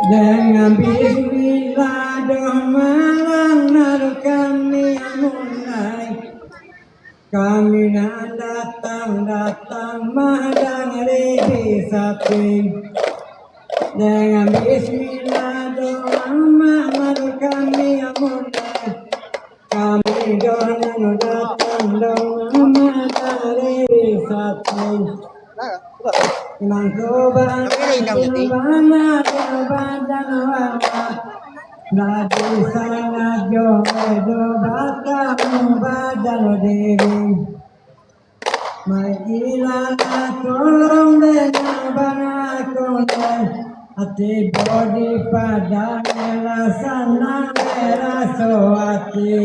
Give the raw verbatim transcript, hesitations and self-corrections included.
Dengan bismillah doh malam nan kami mulai. Kami nan datang-datang madang ribi sapi. Dengan bismillah doh malam nan kami mulai. Kami doh nan datang doh madang ribi sapi. Mangko bana badan wawa. Lagi sangajo do batamu badal diri. Marilah tolong dengar bana kondai. Ati bodi padang lah sanang raso ati.